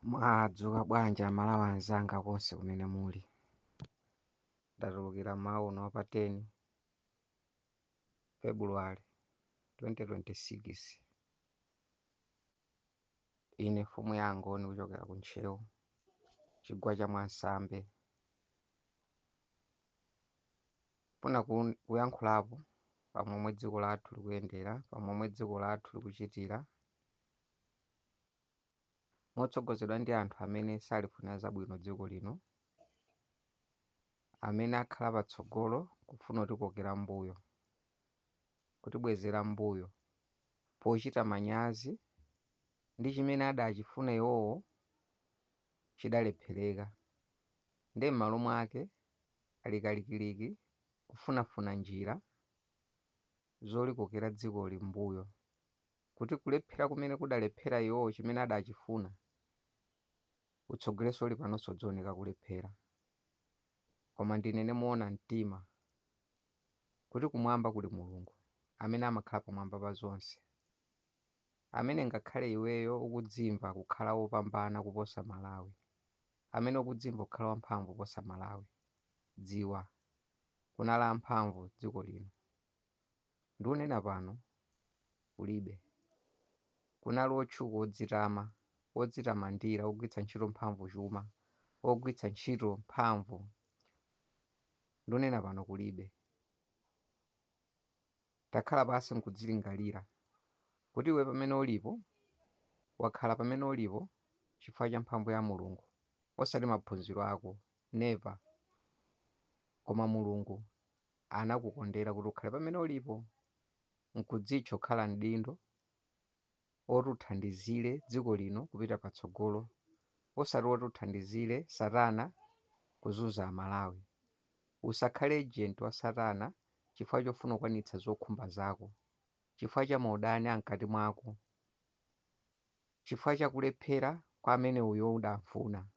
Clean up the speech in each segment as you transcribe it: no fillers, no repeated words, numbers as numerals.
Mwadzuka bwanji Amalawi anzanga konse kumene muli? Ndatulukira mmawa uno wa pa 10 February 2026. Ine mfumu ya Angoni kuchokera ku Ntcheu, chigwa cha Mwansambe. Funa kuyankhulapo pamomwe dziko lathu likuyendera, pamomwe dziko lathu likuchitira, motsogozedwa ndi anthu amene salifunira zabwino dziko lino, amene akhala patsogolo kufuna kutikokera m'mbuyo, kutibwezera m'mbuyo, pochita manyazi ndi chimene adachifuna iwowo chidalephereka, nde m'malo mwake ali kalikiliki kufunafuna njira zolikokera dzikoli m'mbuyo, kuti kulephera kumene kudalephera iwowo chimene adachifuna, utsogoleri uli panonso udzioneka kulephera. Koma ndinene moona mtima kuti kumwamba kuli Mulungu amene amakhala pamwamba pa zonse, amene ngakhale iweyo ukudzimva kukhala wopambana kuposa Malawi, amene ukudzimva kukhala wamphamvu kuposa Malawi, dziwa kunali amphamvu dziko lino. Ndikunena pano kulibe. Kunali otchuka odzitama, odzitamandira, ogwiritsa ntchito mphamvu chuma, ogwiritsa ntchito mphamvu. Ndikunena pano kulibe. Takhala pansi nkudzilingalira kuti iwe pamene ulipo, wakhala pamene ulipo chifukwa cha mphamvu ya Mulungu, osati maphunziro ako, never. Koma Mulungu anakukondera kuti ukhale pamene ulipo nkudzitcha kukhala mdindo oti uthandizire dziko lino kupita patsogolo osati oti uthandizire satana kuzunza Amalawi. Usakhale agent wa satana chifukwa chofuna kukwanitsa zokhumba zako, chifukwa cha maudani a mkati mwako, chifukwa cha kulephera kwa amene uyo udamfuna.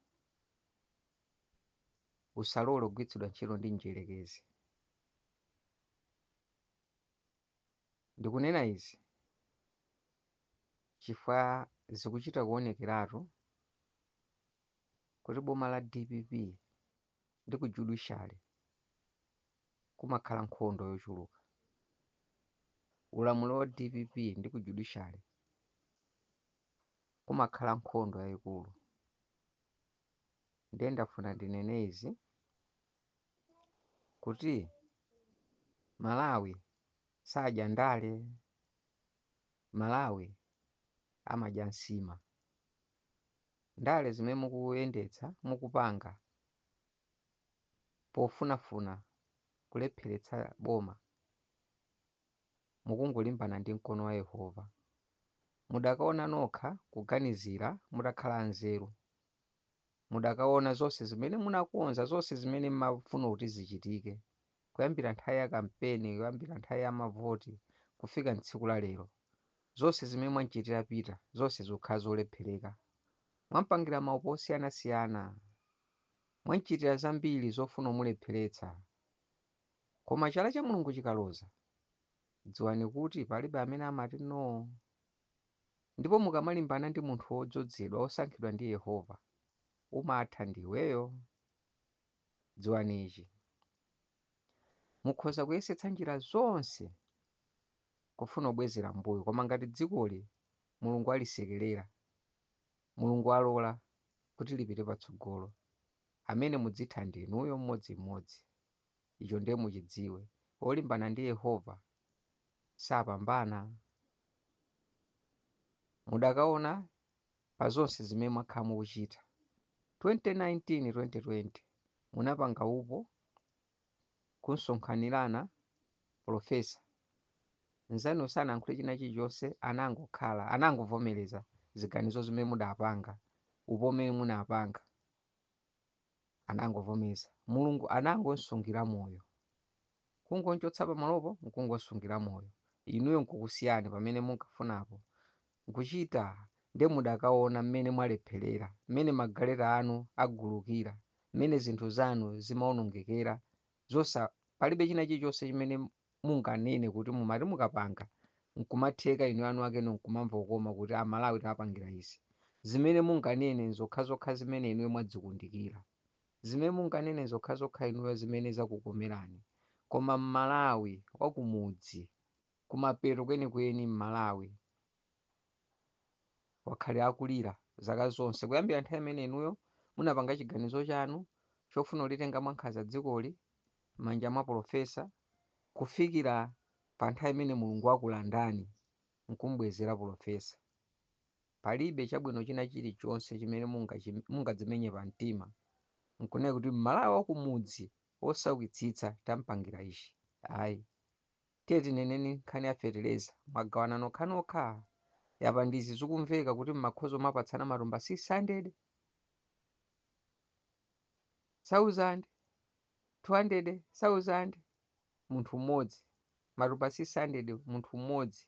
Usalole kugwiritsidwa ntchito ndi mdyerekezi. Ndikunena izi chifukwa zikuchita kuonekeratu kuti boma la dpp ndi ku judiciary kumakhala nkhondo yochuluka. Ulamuliro wa dpp ndi ku judiciary kumakhala nkhondo yayikulu. Ndiye ndafuna ndinene izi kuti Malawi sadya ndale, Malawi amadya nsima. Ndale zimene mukuyendetsa, mukupanga pofunafuna kulepheretsa boma, mukungolimbana ndi mkono wa Yehova. Mudakaona nokha kuganizira mutakhala anzeru. Mudakaona zonse zimene munakonza, zonse zimene mmafuna kuti zichitike, kuyambira nthawi ya kampeni, kuyambira nthawi ya mavoti, kufika tsiku la lero. Zonse zimene mwamchitira Peter, zonse zikukhala zolephereka. Mwampangira maupo osiyanasiyana. Mwamchitira zambiri zofuna kumulepheretsa. Koma chala cha Mulungu chikaloza, dziwani kuti palibe amene amati no. Ndipo mukamalimbana ndi munthu wodzodzedwa, wosankhidwa ndi Yehova, umatha ndi iweyo. Dziwani ichi, Mukhoza kuyesetsa njira zonse kufuna kubwezera m'mbuyo, koma ngati dzikoli Mulungu alisekelera, Mulungu alola kuti lipite patsogolo, amene mudzitha ndi inuyo mmodzimmodzi. Icho ndiye muchidziwe. Wolimbana ndi Yehova sapambana. Mudakaona pa zonse zimene mwakhala mukuchita. 2019, 2020 munapanga upo kunsonkhanirana Polofesa. Nzanuyo sanayankhule china chilichonse anangokhala, anangovomereza ziganizo zimene mudapanga, upo umene munapanga. Anangovomereza. Mulungu anangomsungira moyo. Kungomchotsa pamalopo nkungosungira moyo. Inuyo nkukusiyani pamene munkafunapo nkuchita nde mudakaona mmene mwalepherera, mmene magaleta anu agulukira, mmene zinthu zanu zimaonongekera, zosa palibe china chilichonse chimene munganene kuti mumati mukapanga nkumatheka inu anu akenu nkumamva kukoma kuti Amalawi tawapangira izi. Zimene munganene nzokhazokha zimene inuyo mwadzikundikira. Zimene munganene zokhazokha inuyo zimene zakukomerani. Koma Mmalawi wakumudzi, kumapeto kwenikweni Mmalawi wakhala akulira zaka zonse kuyambira nthawi imene inuyo munapanga chiganizo chanu chofuna kulitenga mwankhanza dzikoli m'manja mwa polofesa kufikira pa nthawi imene Mulungu wakulandani nkumbwezera polofesa. Palibe chabwino china chilichonse chimene mungadzimenye pamtima nkunena kuti Mmalawi wakumudzi wosaukitsitsa tampangira ichi. Ayi. Tiye tineneni nkhani ya fetereza, mwagawana nokhanokha. Yapa ndizi zikumveka kuti mmakhoza kumapatsana matumba 600, 1000, 200, 1000 munthu mmodzi. Matumba 600 munthu mmodzi.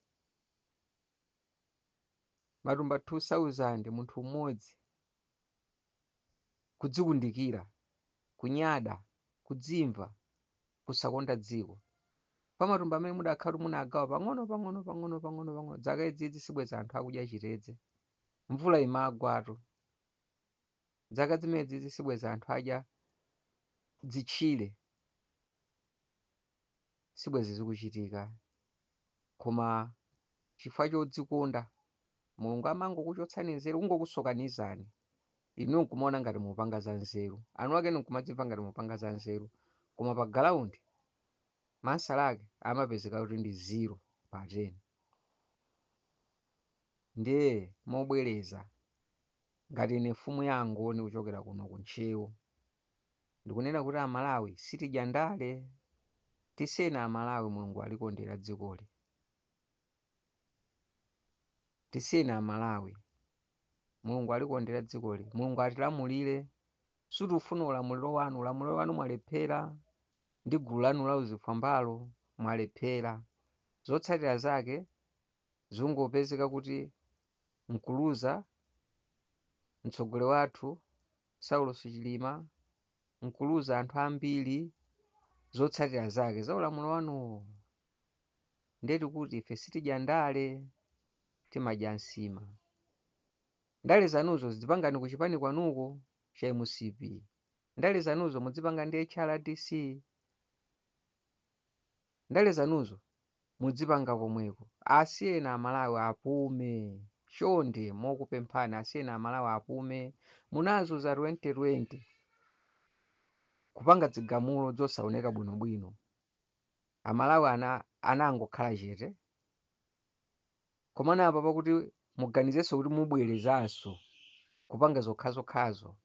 Matumba 2000 munthu mmodzi. Kudzikundikira, kunyada, kudzimva, kusakonda dziko. Pa matumba amene mudakhala kuti munagawa pang'ono pang'ono pang'ono pang'ono pang'ono dzaka idzidzi sibwezi anthu akudya chitedze. Mvula imagwatu. Dzaka zimenedzidzi sibwezi anthu adya dzitchire. Sibwezi zikuchitika. Koma chifukwa chodzikonda Mulungu amangokuchotsani nzeru, kungokusokanizani. Inuyo nkumaona ngati mupanga za nzeru. Anu akenu nkumadzimva ngati mupanga za nzeru. Koma pa ground mansala ake amapezeka kuti ndi 0 pa 10. Ndiye mobwereza, ngati ine mfumu ya Angoni kuchokera kuno ku Ntcheu, ndikunena kuti Amalawi sitidya ndale. Tisiyeni Amalawi Mulungu alikondera dzikoli. Tisiyeni Amalawi. Mulungu alikondera dzikoli. Mulungu atilamulire. Sitikufuna ulamuliro wanu. Ulamuliro wanu mwalephera ndi gulu lanu la uzifwambalo mwalephera. Zotsatira zake zingopezeka kuti nkuluza mtsogoleri wathu Saulos Chilima, nkuluza anthu ambiri zotsatira zake za ulamuliro wanuwo. Ndiye tikuti ife sitidya ndale, timadya nsima. Ndale zanuzo zipangani ku chipani kwanuko cha MCP. Ndale zanuzo mudzipanga ndi HRDC. Ndale zanuzo mudzipanga komweko. Asiyeni Amalawi apume. Chonde mokupemphani asiyeni Amalawi apume. Munazuza 2020 kupanga zigamulo zosaoneka bwinobwino. Amalawi anangokhala chete. Komano apa pakuti muganizenso kuti mubwerezanso kupanga zokhazokhazo,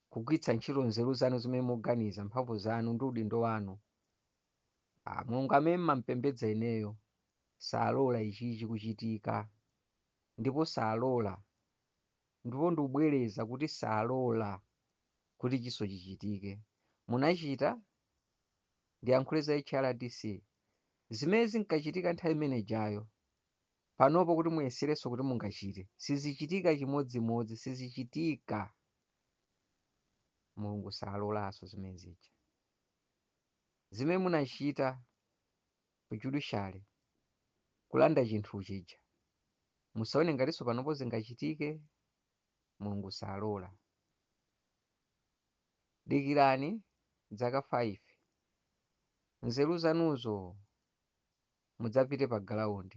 kugwiritsa ntchito nzeru zanu zimene muganiza, mphamvu zanu ndi udindo wanu. Mulungu amene mmampembedza ineyo salola ichichi kuchitika, ndipo salola, ndipo ndikubwereza kuti salola kuti chiso chichitike. Munachita, ndiyankhule za HRDC, zimene zinkachitika nthawi imene ijayo, panopo kuti muyeserenso kuti mungachite, sizichitika chimodzimodzi, sizichitika. Mulungu salolanso zimene zija. Zimene munachita ku judiciary, kulanda chinthu chija, musaone ngatinso panopo zingachitike, Mulungu salola. Dikirani dzaka 5, nzeru zanuzo mudzapite pa ground,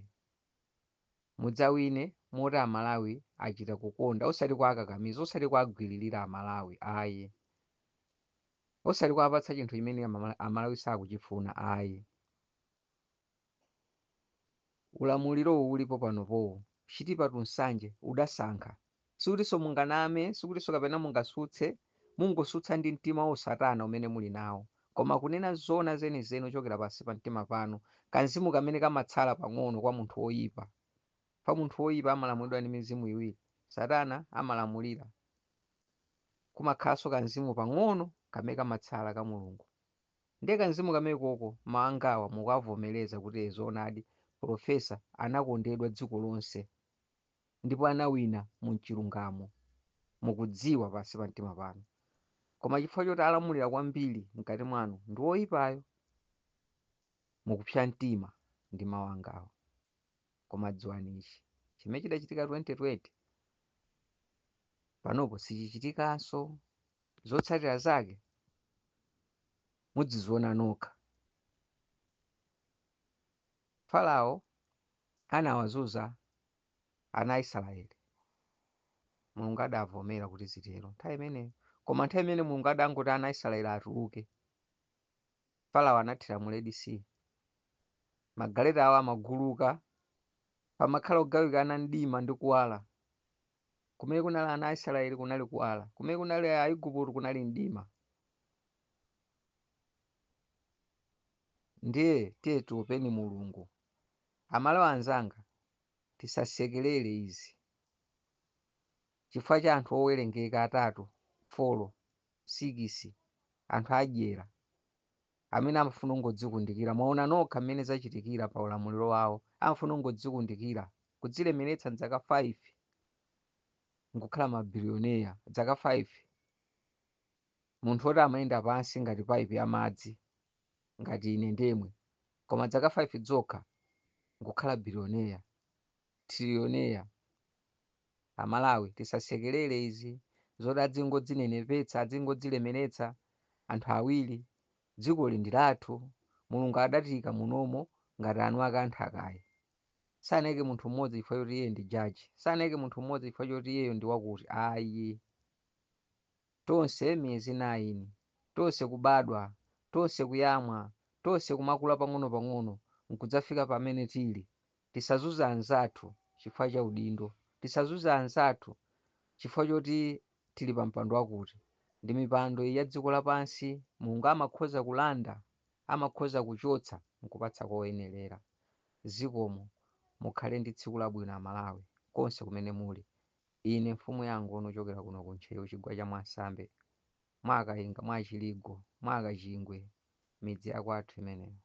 mudzawine moti Amalawi achita kukonda, osati kuwakakamiza, osati kuwagwiririra Amalawi ayi, osati kuwapatsa chinthu chimene Amalawi sakuchifuna ayi. Ulamuliro ulipo panopowu, Chitipa to Nsanje udasankha. Sikutinso munganame, sikutinso kapena mungasutse, mungosutsa ndi mtima wa usatana umene muli nawo. Koma kunena zoona zenizeni kuchokera pansi pa mtima panu, kamzimu kamene kamatsala pang'ono kwa munthu woyipa. Fa munthu woyipa amalamulidwa ndi mizimu iwiri. Satana amalamulira. Kumakhalanso kamzimu pang'ono kamene kamatsala ka Mulungu. Ndiye kamzimu kamenekoko mawu angawa mukavomereza kuti ee zoonadi Polofesa anakondedwa dziko lonse ndipo anawina mu mchilungamo mukudziwa pansi pa mtima panu. Koma chifukwa choti alamulira kwambiri mkati mwanu ndi woyipayo mukupsa mtima ndi mawu angawa. Koma dziwani ichi, chimene chidachitika 2020 Panopo sichichitikanso. Zotsatira zake mudziziona nokha. Farao anawazunza ana a Israeli. Mulungu adavomera kuti zitero nthawi imeneyo. Koma nthawi imene Mulungu adangoti ana a Israeli atuluke, Farao anathira mu Red Sea. Magaleta awo amaguluka, pamakhala kugawikana mdima ndi kuwala. Kumene kunali ana a Israeli kunali kuwala, kumene kunali Aigupto kunali mdima. Ndiye tiye tiopeni Mulungu. Amalawi anzanga, tisasekelere izi chifukwa cha anthu owerengeka atatu, folo, sikisi, anthu adyera amene amafuna kungodzikundikira. Mwaona nokha mmene zachitikira pa ulamuliro wawo, amafuna kungodzikundikira, kudzilemeretsa m'zaka 5 nkukhala mabilioneya zaka 5. Munthu woti amayenda pansi ngati paipi ya madzi ngati ine ndemwe, koma zaka 5 zokha nkukhala bilioneya, trilioneya. Amalawi tisasekelere izi zoti adzingodzinenepetsa, adzingodzilemeretsa anthu awiri. Dzikoli ndi lathu. Mulungu adatika munomo ngati anu ake anthakayi. Sanayike munthu mmodzi chifukwa choti iye ndi jaji, sanayike munthu mmodzi chifukwa choti iyeyo ndi wakuti, ayi. Tonse miyezi 9, tonse kubadwa, tonse kuyamwa, tonse kumakula pang'ono-pang'ono nkudzafika pamene tili. Tisazunze anzathu chifukwa cha udindo, tisazunze anzathu chifukwa choti tili pa mpando wakuti. Ndi mipando iyi ya dziko lapansi, Mulungu amakhoza kulanda, amakhoza kuchotsa nkupatsa koyenerera. Zikomo, mukhale ndi tsiku labwino Amalawi konse kumene muli. Ine mfumu yangu ochokera kuno ku Ntcheu, chigwa cha Mwansambe, mwa Akayinga, mwa Chiligo, mwa Akachingwe, midzi yakwathu imeneyo.